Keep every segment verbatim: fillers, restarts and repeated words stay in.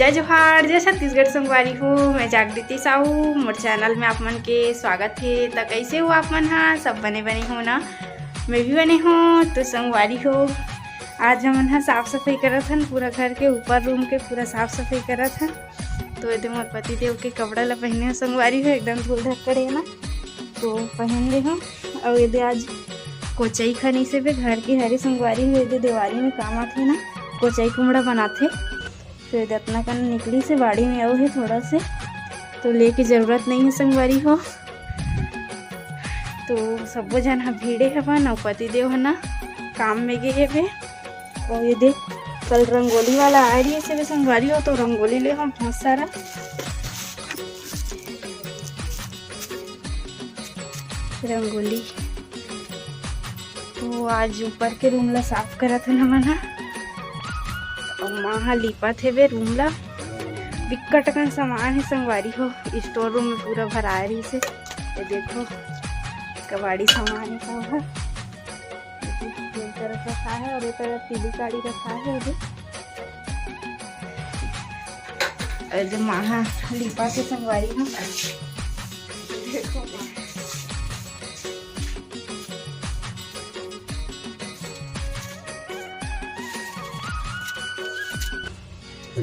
जय जोहार, जय छत्तीसगढ़ संगवारी हो। मैं जागृति साहू, मोर चैनल में आप मन के स्वागत हे। त कैसे हो आप मन हा? सब बने बने हो ना? मैं भी बने हो। तो संगवारी हो, आज हमन हा साफ सफाई करत हन, पूरा घर के ऊपर रूम के पूरा साफ सफाई करत हन। तो एदे मोर पति देव के कपड़ा ला पहने हो संगवारी हो, एकदम धूल धक्कड़ है ना, तो पहन ले हो। और एदे आज कोचई खनी से भी घर के हरे संगवारी हो, एदे दिवाली में काम आथे ना, कोचई कुमड़ा बनाथे। तो एदे अतना कन निकली से बाड़ी में अउ हे थोड़ा से, तो लेके जरूरत नहीं है संगवारी हो। तो सब्बो झन ह भीड़े हवन, अउ पति देव ह ना काम में गे हेबे। अउ एदे कल रंगोली वाला आए रहिस हे संगवारी हो, तो रंगोली ले हम बहुत सारा रंगोली। तो आज ऊपर के रूम ला साफ करत हन हमन ह। अउ माँ ह लिपत हेबे रूम ला। बिक्कट अकन सामान हे संगवारी हो, स्टोर रूम में पूरा भराए रहिस हे। ये देखो, कबाड़ी सामान हे सब ह। ये तरफ रखा है और ये तरफ टीवी गाड़ी रखा है अभी। और जो माँ ह लिपत हे संगवारी हो, देखो।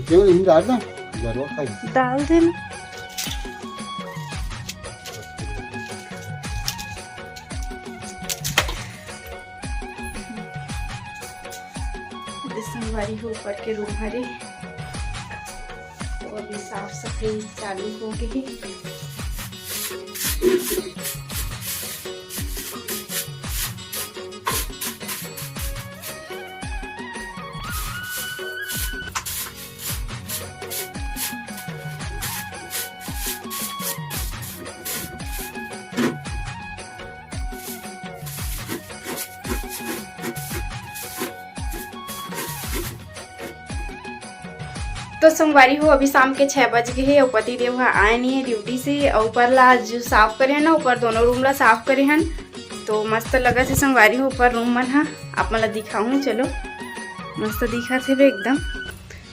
क्यों नहीं डालना? जरूर खाई। डाल देना। ये संगवारी हो ऊपर के रूम हरे, तो अभी साफ सफाई चालू हो गई। तो संगवारी हो, अभी शाम के छह बज गए हे अउ पति देव ह आए नहीं है ड्यूटी से। अउ ऊपर ला आज साफ करे हन ना, ऊपर दोनों रूम ला साफ करे हन, तो मस्त लगत हे संगवारी हो ऊपर रूम मन ह। आप मन ला दिखाऊं, चलो, मस्त दिखत हे बे एकदम।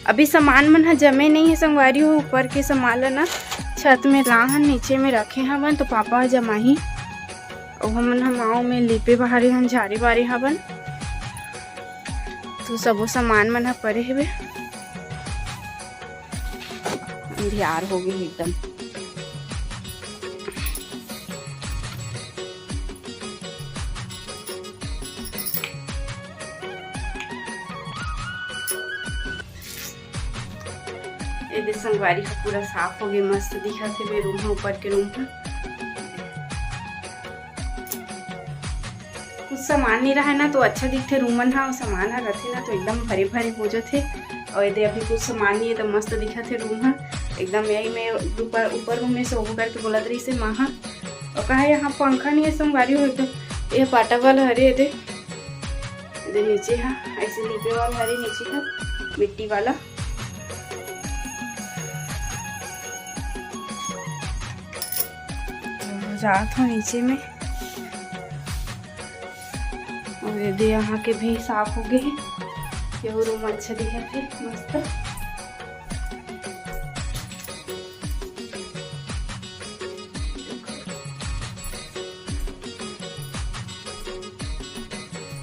अभी सामान मन ह जमे नहीं है संगवारी हो, ऊपर के सामान ला ना छत में ला हन, नीचे में रखे हवन, तो पापा ह जमाही। अउ हमन ह माव में लिपे बहारे हन, झारे बारे हवन, तो सबो सामान मन ह परे हेबे। अंधियार हो गए एकदम। ये दे संगवारी ह पूरा साफ हो गए, मस्त दिखत हे बे रूम ह, ऊपर के रूम ह। कुछ सामान नहीं रहे ना तो अच्छा दिखथे रूम मन ह, अउ सामान ह रथे ना तो एकदम भरे भरे हो जथे। अउ ये दे अभी कुछ सामान नहीं है तो मस्त दिखत हे रूम ह एकदम। यही में ऊपर, ऊपर रूम में सोबो करके बोलत रहिस हे माँ ह। अउ कहा यहाँ पंखा नहीं है संगवारी हो, एकदम ये पाटा वाला हरे ये दे। ये दे नीचे ह ऐसे लीपे वाला हरे, नीचे ह मिट्टी वाला। जात हो नीचे में। अउ ये दे यहाँ के भी साफ हो गए हे। ये रूम अच्छा दिखत हे, मस्त।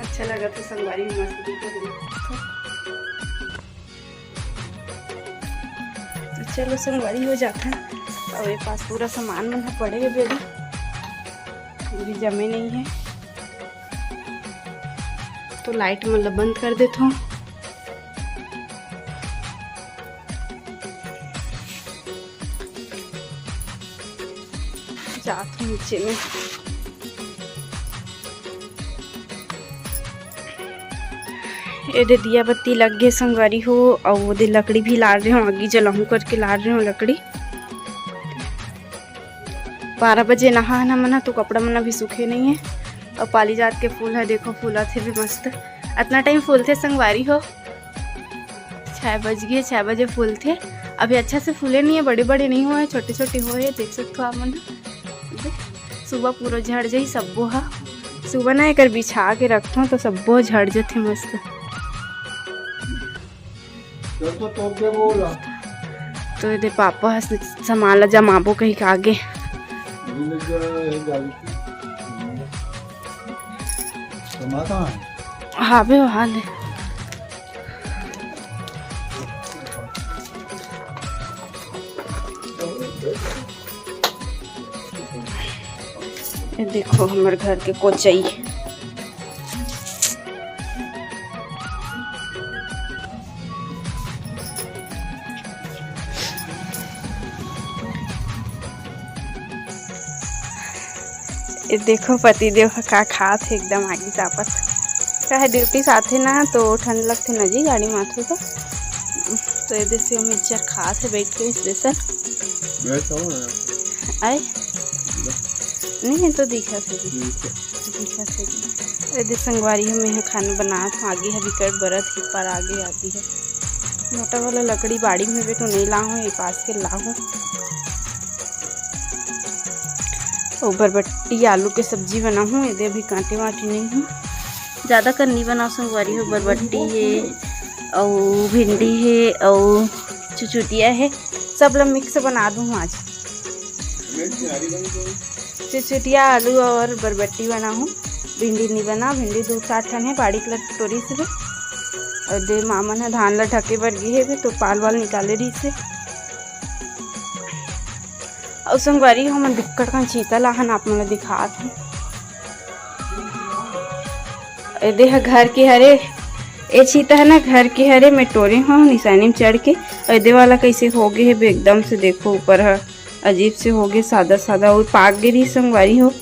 अच्छा लगत हे संगवारी, मस्त दिखत हे। तो चलो संगवारी हो जात हे। अउ ये पास पूरा सामान मन ह पड़े हे बेबी, अभी जमे नहीं है। तो लाइट मन ला बंद कर देथो। जात हूँ नीचे में। ए दे दिया बत्ती लग गे संगवारी हो, अउ वो दे लकड़ी भी लार रहे हो, आगी जलाहूँ करके लार रहे हो लकड़ी। बारह बजे नहा ना मना तो कपड़ा मना भी सूखे नहीं है। अउ पाली जात के फूल है, देखो फूलत हे भी मस्त। अतना टाइम फूलथे संगवारी हो, छः बज गए, छः बजे फूलथे। अभी अच्छा से फूले नहीं है, बड़े बड़े नहीं हुए हैं, छोटे छोटे हुए हैं, देख सकते हो आप मन। सुबह पूरा झड़ जाही सब्बो हा। सुबह ना एकर बिछा के रखथों तो सब्बो झड़ जथे मस्त। चल तो तोप दे बोला। तो एदे पापा ह सामान ला जमाबो कही के आगे। हाबे वहाँ ले। ये देखो हमर घर के कोचई। ये देखो पतिदेव ह का खात हे, एकदम आगी तापत। काहे ड्यूटी से आथे ना तो ठंड लगथे ना जी, गाड़ी में आथे तो। तो ये देसी मिक्सचर खात हे बैठ के स्पेशल। आए नहीं है तो दिखा थे जी। दिखा थे जी। ये दे संगवारी ह, मैं ह खाना बनात हूँ। आगी ह बिकट बरत हे, पर आगे आगी ह। मोटा वाला लकड़ी बाड़ी में भी तो नहीं लाहूँ, ये पास के लाहूँ। अउ बरबट्टी आलू के सब्जी बनाहूँ। एदे अभी कांटे वाटे नहीं हूँ, ज़्यादा कर नहीं बनाओ संगवारी हो। बरबट्टी हे, अउ भिंडी हे, अउ चुचुटिया हे, सब ला मिक्स बना दूँ आज। चुचुटिया आलू और बरबट्टी बनाहूँ। भिंडी नहीं बना, भिंडी दो चार ठन हे, बाड़ी के ला टोरी से। और दे मामन ह धान ला ढके बर गे हे, तो पाल वाल निकाले रही से। अउ संगवारी हो, हमन बिक्कट कन चीता लाहन, आप मन ला दिखात हन। ए दे ह घर के हरे, ए चीता है ना घर के हरे, मैं टोरे हूँ निशानी में चढ़ के। अउ ए दे वाला कैसे हो गए हे बे, एकदम से देखो ऊपर ह अजीब से हो गए, सादा सादा, वो पाक गे रही संगवारी हो।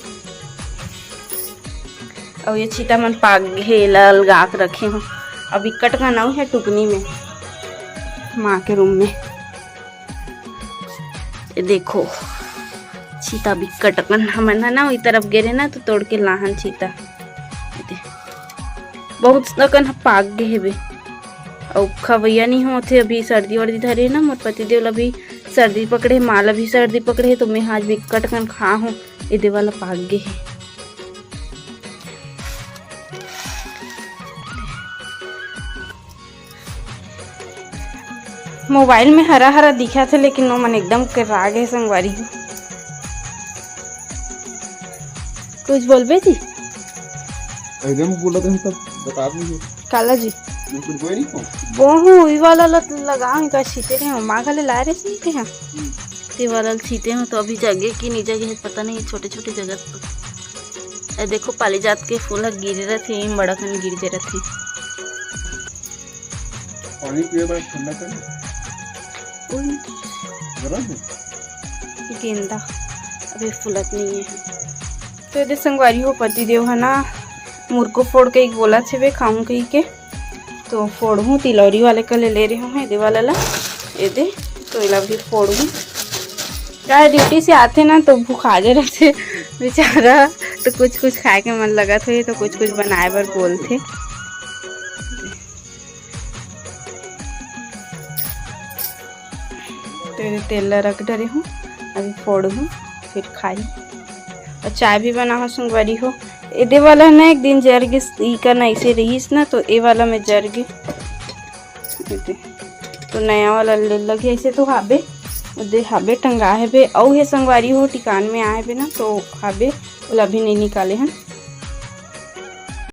अउ ये चीता मन पाक गे हे, एला अलगा के रखे हूँ। अब बिक्कट कन अउ हे टुकनी में, माँ के रूम में। ये देखो, चीता बिक्कट कन हमन ह ना, वही तरफ गे रहे ना, तो तोड़ के लाहन चीता। ये दे, बहुत अकन ह पाक गे हे बे। अउ खवैया नहीं होत हे, अभी सर्दी वर्दी धरे ना, मोर पति देव ला भी सर्दी पकड़े हे, माँ ला भी सर्दी पकड़े हे, तो मैं आज बिक्कट कन खा हूँ, ये दे वाला पाक गे हे। मोबाइल में हरा हरा दिखत हे, लेकिन ओमन एकदम के राग हे संगवारी। कुछ बोलबे जी? एकदम बोलत हे सब, बता दीजिए। काला जी? मैं कुछ बोल नहीं पाऊँ। बोहू, ई वाला लत लगाओ, इनका छीते रहे हो, माँ घले लाए रहे छीते हैं। हम्म। ते वाला छीते हो तो अभी जगे कि नहीं जगे है, पता नहीं, छोटे छोटे जगह तो। ए देखो, पाली जात के फूल ह गिरे रथे, बड़ा कन गिर जे रथे। पानी पिए बर ठंडा कर। उन गरम है? गेंदा अभी फूलत नहीं है। तो ये संगवारी हो, पति देव है ना, मुर्गो फोड़ के एक बोला छे बे खाऊं कही के, तो फोड़हूँ। तिलौरी वाले का ले ले रहे हूँ, ये दे वाला ला, ये दे, तो एला भी फोड़हूँ। क्या ड्यूटी से आथे ना, तो भुखा जे रथे बेचारा, तो कुछ कुछ खाए के मन लगत होही, तो कुछ कुछ बनाए बर बोलथे। तो ये तेल ला रख डरे हूँ, अभी फोड़हूँ, फिर खाई। और चाय भी बनाहूँ संगवारी हो। एदे वाला ना एक दिन जर गिस, ई का ना ऐसे रहीस ना, तो ए वाला में जर गे। एदे, तो नया वाला ले लगे, ऐसे तो हाबे, ओदे हाबे टंगा है बे, अउ हे संगवारी हो, टिकान में आए बे ना, तो हाबे, ओला अभी नहीं निकाले हन।